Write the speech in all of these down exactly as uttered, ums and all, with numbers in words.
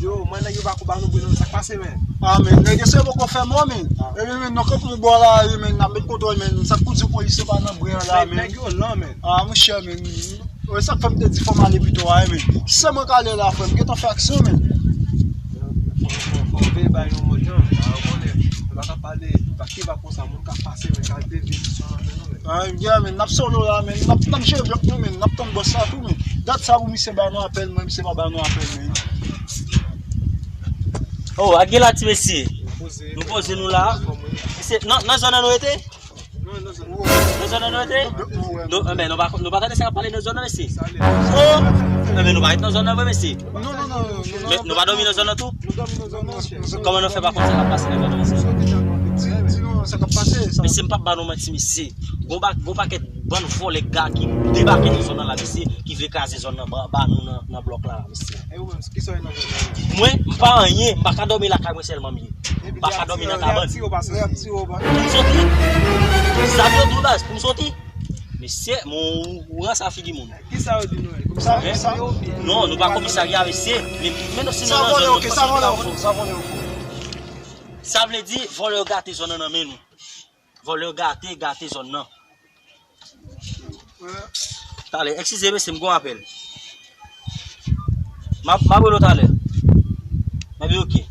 Yo, mwen nèg yo pa ko ba nou bri non, sa k pase, men? Ah, men, nèg yo se poko fè mò, men. Ebyen, men, nou kanpe yon bò la, men, n ap met kontwòl, men, sa k pou di polis yo pa nan bri an la, men. Nèg yo lan, men. Ah, monchè, men. Wè sa k fè m te di fò m ale pito a, men. Si se mwen k ale la, frè m, gentan fè aksyon, men. Fò, fò, fò, fò veye bay yon mòd jan, men, ou konnen, nou pa ka pale, pa ki pa konsa, moun ka pase, men, kalite vi misyon nan men nou, men. Ah, yeah, men, n ap solo la, men, n ap, n ap jere blòk nou, men, n ap tann bòs la tou, men. Dat sa pou misye ba nou apèl, mwen, misye pa ba nou apèl, men. Oh, a gen la, ti mesye. Nou poze nou la. Se nan, nan zòn nan nou rete? Nan zòn nan nou rete? Nou, enben, nou pa, nou pa tande sa k ap pale nan zòn nan, mesye? Oh! Enben, nou pa ret nan zòn nan vre, mesye? Men nou pa dòmi nan zòn nan tou? Kòman nou fè pa konn sa k ap pase nan zòn nan, mesye? Mesye, m p ap ba nou manti, mesye. Gon ba, gon pakèt bann vòlè ga ki debake nan zòn nan la, mesye, ki vle kraze zòn nan ba, ba nou nan, nan blòk la, mesye. Mwen, m pa anyen, m pa ka dòmi lakay mwen sèlman m ye. M pa ka dòmi nan kabann. Pou m soti? Zam yo tou baz, pou m soti? Mesye, mon, ou ranse a figi moun. Kisa yo di nou? Komisarya yo byen? Non, nou pa komisarya, mesye. Men, men nou si nou nan zòn, nou pa soti la. Sa vle di, vòlè yo gate zòn nan nan men nou. Vòlè yo gate, gate zòn nan. Talè, eskize mesye, m gon apèl. M ap, m ap rele w talè. Ebyen, oke.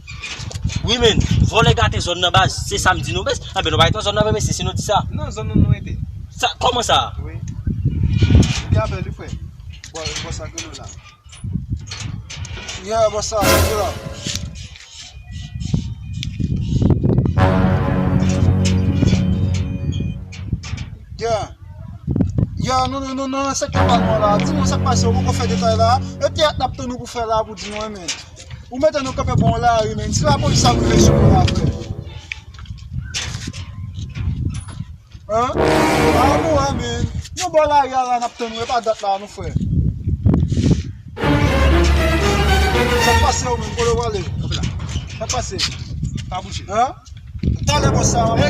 Wi, men, vòlè gate zòn nan baz, se sa m di nou, mes. Enben, nou pa ret nan zòn nan vre, mesye, si nou di sa. Nan zòn nan nou rete. Sa, kòman sa? Wi. Gen apèl wi, frè. Bò, bò sa gen nou la. Yeah, bò sa, sa gen la. Yeah. Yeah, nou, nou, nou, nou nan sektè pa nou an la. Di nou sa k pase, ou poko fè detay la. E teyat n ap tann ou pou fè la, pou di nou, men. Ou mete nou kanpe bon lari, men. Si lapolis ap rive sou nou la, frè. Hein? Ah, bon, hein, men. Nou bò lari a la, n ap tann ou, e pa dat la, non, frè. Sa k pase, ou menm, kote w prale? Kanpe la. Sa k pase? Pa bouje. Hein? Talè, bòs sa, talè.